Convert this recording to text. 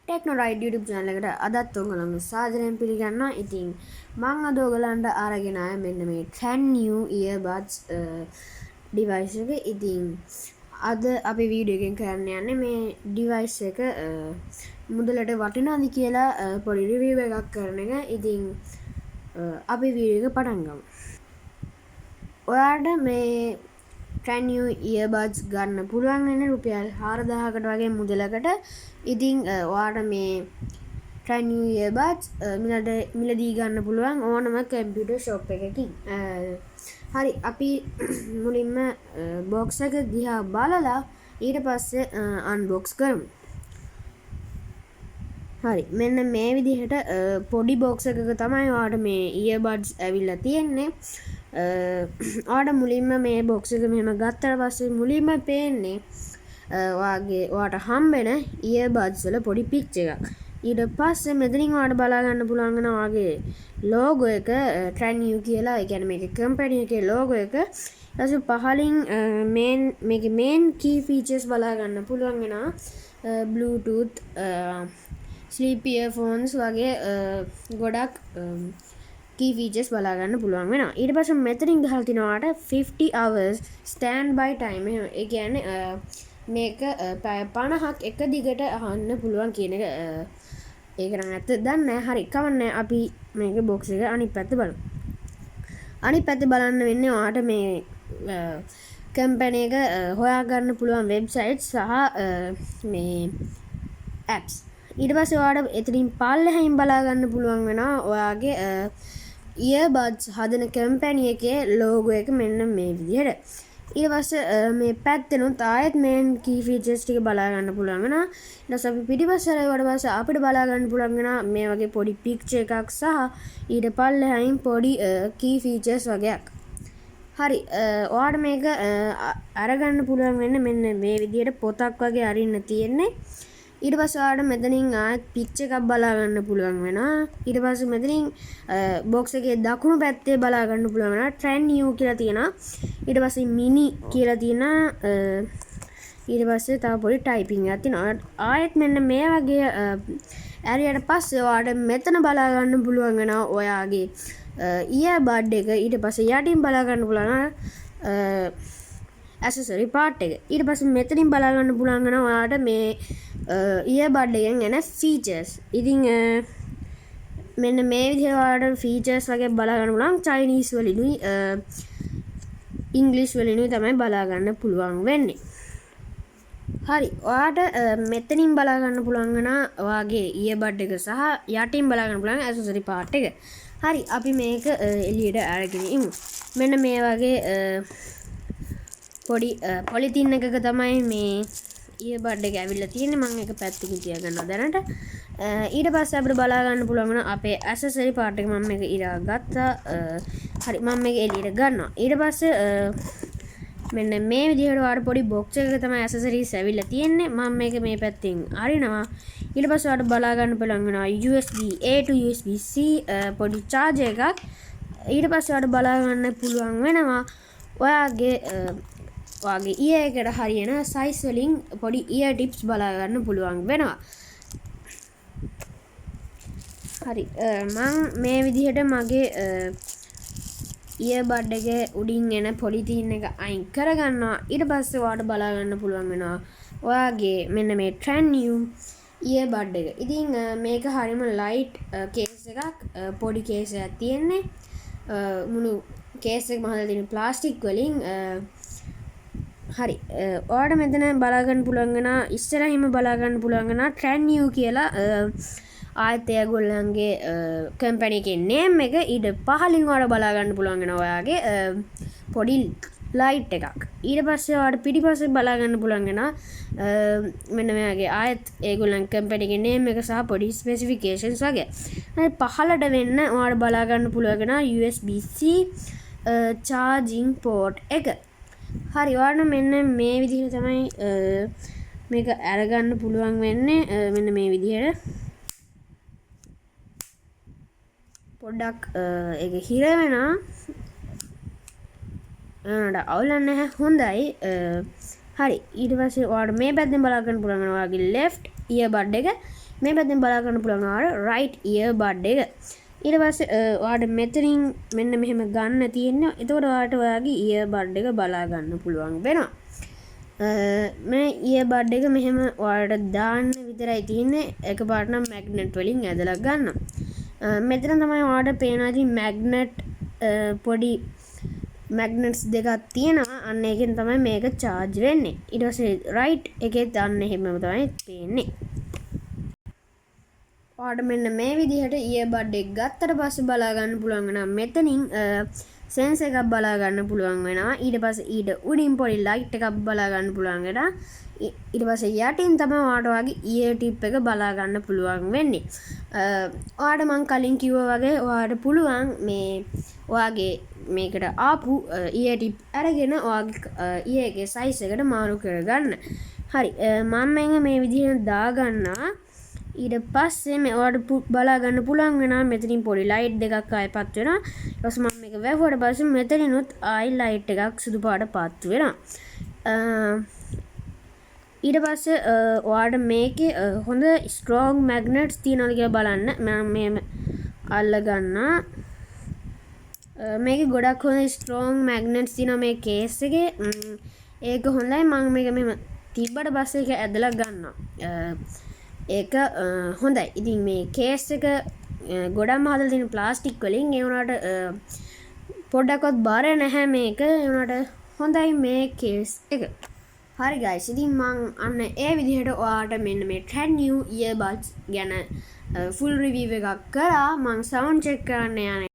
Techno ride YouTube channel එකට අදත් ඔයගොල්ලන්ව සාදරයෙන් පිළිගන්නවා. ඉතින් මං අද ඔයගලන්ට අරගෙන ආවේ මෙන්න මේ TRANNEW earbuds device එක. ඉතින් අද අපි වීඩියෝ එකෙන් කරන්න යන්නේ මේ ඩිවයිස් එක මුදලට වටිනවද කියලා පොඩි රිවිව් එකක් කරන එක. ඉතින් අපි වීඩියෝ එක පටන් ගමු. ඔයාට මේ TRANNEW earbuds ගන්න පුළුවන් වෙන්නේ රුපියල් 4000කට වගේ මුදලකට. ඉතින් ඔයාට මේ TRANNEW earbuds මිලදී ගන්න පුළුවන් ඕනම කම්පියුටර් ෂොප් එකකින්. හරි, අපි මුලින්ම බොක්ස් එක දිහා බලලා ඊට පස්සේ අන්බොක්ස් කරමු. හරි, මෙන්න මේ විදිහට පොඩි බොක්ස් එකක තමයි ඔයාට මේ ඉයර්බඩ්ස් ඇවිල්ලා තියෙන්නේ. ඔයාට මුලින්ම මේ බොක්ස් එක මෙහෙම ගත්තට පස්සේ මුලින්ම පේන්නේ ඔයාට හම්බෙන ඉයර්බඩ්ස් වල පොඩි පික්චර් එකක්. ඊට පස්සේ මෙතනින් ඔයාට බලා ගන්න පුළුවන් වෙනවා ඔයාගේ ලෝගෝ එක, TRANNEW කියලා. ඒ කියන්නේ මේකේ කම්පැනි එකේ ලෝගෝ එක. ඊට පස්සේ පහලින් මේකේ මේන් කී ෆීචර්ස් බලා ගන්න පුළුවන් වෙනවා. Bluetooth, sleep earphones වගේ ගොඩක් කී ෆීචර්ස් බලා ගන්න පුළුවන් වෙනවා. ඊට පස්සේ මෙතනින් ගහලා තිනවා ඔයාට 50 hours stand by time. ඒ කියන්නේ මේක පැය 50ක් එක දිගට අහන්න පුළුවන් කියන එක. ඒක නම් ඇත්ත දන්නේ නැහැ. හරි, කමක් නැහැ. අපි මේක බොක්ස් එක අනිත් පැත්ත බලමු. අනිත් පැත්ත බලන්න වෙන්නේ ඔයාට මේ කම්පැනි එක හොයාගන්න පුළුවන් වෙබ්සයිට් සහ මේ ඇප්ස්. ඊට පස්සේ ඔයාට එතනින් පල්ලෙහායින් බලා ගන්න පුළුවන් වෙනවා ඔයාගේ ඉයර්බඩ්ස් හදන කම්පැනි එකේ ලෝගෝ එක මෙන්න මේ විදිහට. ඊට පස්සේ මේ පැත්තෙනුත් ආයෙත් මේන් කී ෆීචර්ස් ටික බලා ගන්න පුළුවන් වෙනවා. ඊට පස්සේ අපි පිටිපස්ස හැරෙව්වට පස්සේ අපිට බලා ගන්න පුළුවන් වෙනවා මේ වගේ පොඩි පික්චර් එකක් සහ ඊට පල්ලෙහායින් පොඩි කී ෆීචර්ස් වගේක්. හරි, ඔයාට මේක අරගන්න පුළුවන් වෙන්නේ මෙන්න මේ විදිහට පොතක් වගේ අරින්න තියෙන්නේ. ඊට පස්සේ ඔයාලට මෙතනින් ආයෙත් පික්චර් එකක් බලා ගන්න පුළුවන් වෙනවා. ඊට පස්සේ මෙතනින් බොක්ස් එකේ දකුණු පැත්තේ බලා ගන්න පුළුවන් වෙනවා TRANNEW කියලා තියෙනවා. ඊට පස්සේ මිනි කියලා තියෙනවා. ඊට පස්සේ තව පොඩි ටයිපින් එකක් තියෙනවා. ආයෙත් මෙන්න මේ වගේ ඇරියට පස්සේ ඔයාලට මෙතන බලා ගන්න පුළුවන් වෙනවා ඔයාගේ ඉයර්බඩ් එක. ඊට පස්සේ යටින් බලා ගන්න පුළුවන් ඇසසරි පාර්ට් එක. ඊට පස්සේ මෙතනින් බලා ගන්න පුළුවන් වෙනවා ඔයාලට මේ ඉයර්බඩ් එකෙන් එන ෆීචර්ස්. ඉතින් මෙන්න මේ විදිහට ඔයාලට ෆීචර්ස් වගේ බලා ගන්න පුළුවන්. චයිනීස් වලිනුයි ඉංග්‍රීසි වලිනුයි තමයි බලා ගන්න පුළුවන් වෙන්නේ. හරි, ඔයාට මෙතනින් බලා ගන්න පුළුවන් වෙනවා ඔයාගේ ඉයර්බඩ් එක සහ යටින් බලා ගන්න පුළුවන් ඇසසරි පාර්ට් එක. හරි, අපි මේක එළියට අරගෙන ඉමු. මෙන්න මේ වගේ පොඩි පොලිතින් එකක තමයි මේ ඉයර්බඩ් එක ඇවිල්ලා තියෙන්නේ. මම ඒක පැත්තකින් තියාගන්නවා දැනට. ඊට පස්සේ අපිට බලා ගන්න පුළුවන් වෙනවා අපේ ඇසසරි පාර්ට් එක. මම මේක ඉරා ගත්තා. හරි, මම මේක එළියට ගන්නවා. ඊට පස්සේ මෙන්න මේ විදිහට ඔයාලට පොඩි බොක්ස් එකක තමයි ඇසසරිස් ඇවිල්ලා තියෙන්නේ. මම මේක මේ පැත්තෙන් අරිනවා. ඊට පස්සේ ඔයාලට බලා ගන්න පුළුවන් වෙනවා USB A to USB C පොඩි චාර්ජර් එකක්. ඊට පස්සේ ඔයාලට බලා ගන්න පුළුවන් වෙනවා ඔයාගේ ඉයර් එකට හරියන සයිස් වලින් පොඩි ඉයර් ටිප්ස් බලා ගන්න පුළුවන් වෙනවා. හරි, මං මේ විදිහට මගේ ඉයර්බඩ් එකේ උඩින් එන පොලිතීන් එක අයින් කරගන්නවා. ඊට පස්සේ ඔයාලට බලා ගන්න පුළුවන් වෙනවා ඔයාගේ මෙන්න මේ TRANNEW earbud එක. ඉතින් මේක හරිම ලයිට් කේස් එකක්, පොඩි කේස් එකක් තියෙන්නේ. මුළු කේස් එකම හදලා තියෙන ප්ලාස්ටික් වලින්. හරි, ඔයාලට මෙතන බලා ගන්න පුළුවන් වෙනවා, ඉස්සරහින්ම බලා ගන්න පුළුවන් වෙනවා TRANNEW කියලා ආයෙත් ඒගොල්ලන්ගේ කම්පැනි එකේ නේම් එක. ඊට පහලින් ඔයාලට බලා ගන්න පුළුවන් වෙනවා ඔයාගේ පොඩි ලයිට් එකක්. ඊට පස්සේ ඔයාලට පිටිපස්සේ බලා ගන්න පුළුවන් වෙනවා මෙන්න මෙයාගේ ආයෙත් ඒගොල්ලන් කම්පැනි එකේ නේම් එක සහ පොඩි ස්පෙසිෆිකේෂන්ස් වගේ. හරි, පහලට වෙන්න ඔයාලට බලා ගන්න පුළුවන් වෙනවා USB C charging port එක. හරි, ඔයාලට මෙන්න මේ විදිහට තමයි මේක අරගන්න පුළුවන් වෙන්නේ. මෙන්න මේ විදිහට පොඩ්ඩක් ඒක හිර වෙනවා. ඒනට අවුලක් නැහැ. හොඳයි. හරි, ඊට පස්සේ ඔයාලට මේ පැත්තෙන් බලා ගන්න පුළුවන් වෙනවා ඔයාගේ left earbud එක. මේ පැත්තෙන් බලා ගන්න පුළුවන් ඔයාලට රයිට් ඉයර් බඩ් එක. ඊට පස්සේ ඔයාලට මෙතනින් මෙන්න මෙහෙම ගන්න තියෙන්නේ. එතකොට ඔයාලට ඔයාගේ ඉයර් බඩ් එක බලා ගන්න පුළුවන් වෙනවා. මේ ඉයර් බඩ් එක මෙහෙම ඔයාලට දාන්න විතරයි තියෙන්නේ. එකපාරට නම් මැග්නට් වලින් ඇදලා ගන්න. මෙතන තමයි ඔයාලට පේනවා ඉතින් මැග්නට්, පොඩි මැග්නට්ස් දෙකක් තියෙනවා. අන්න ඒකෙන් තමයි මේක චාර්ජ් වෙන්නේ. ඊට පස්සේ රයිට් එකෙත් අන්න එහෙමම තමයි පේන්නේ. ඔයාලට මෙන්න මේ විදිහට ඉයර් බඩ් එක ගත්තට පස්සේ බලා ගන්න පුළුවන් වෙනවා. මෙතනින් සෙන්සර් එකක් බලා ගන්න පුළුවන් වෙනවා. ඊට පස්සේ ඊට උඩින් පොඩි ලයිට් එකක් බලා ගන්න පුළුවන් වෙනවා. ඊට පස්සේ යටින් තමයි ඔයාලට ඔයාගේ ඉයර් ටිප් එක බලා ගන්න පුළුවන් වෙන්නේ. ඔයාලට මං කලින් කිව්වා වගේ ඔයාලට පුළුවන් මේ ඔයාගේ මේකට ආපු ඉයර් ටිප් අරගෙන ඔයාගේ ඉයර් එකේ සයිස් එකට මාරු කරගන්න. හරි, මම මේක මේ විදිහට දාගන්නවා. ඊට පස්සේ මේ ඔයාලට බලා ගන්න පුළුවන් වෙනවා මෙතනින් පොඩි ලයිට් දෙකක් ආයෙ පත් වෙනවා. ඊට පස්සේ මම මේක වැහුවට පස්සේ මෙතනිනුත් ආයි ලයිට් එකක් සුදු පාට පත් වෙනවා. ඊට පස්සේ ඔයාලට මේකේ හොඳ ස්ට්‍රෝං මැග්නට්ස් තියනවද කියලා බලන්න. මම මෙහෙම අල්ල ගන්නවා. මේකේ ගොඩක් හොඳ ස්ට්‍රෝං මැග්නට්ස් තියෙනවා මේ කේස් එකේ. ඒක හොඳයි. මම මේක මෙහෙම තිබ්බට පස්සේ ඒක ඇදලා ගන්නවා. ඒක හොඳයි. ඉතින් මේ කේස් එක ගොඩක්ම හදලා තියෙන ප්ලාස්ටික් වලින්. ඒ වුණාට පොඩ්ඩක්වත් බර නැහැ මේක. ඒ වුණාට හොඳයි මේ කේස් එක. හරි ගයිස්, ඉතින් මං අන්න ඒ විදිහට ඔයාලට මෙන්න මේ TradNew earbuds ගැන ෆුල් රිවිව් එකක් කරා. මං සවුන්ඩ් චෙක් කරන්න යන්නේ.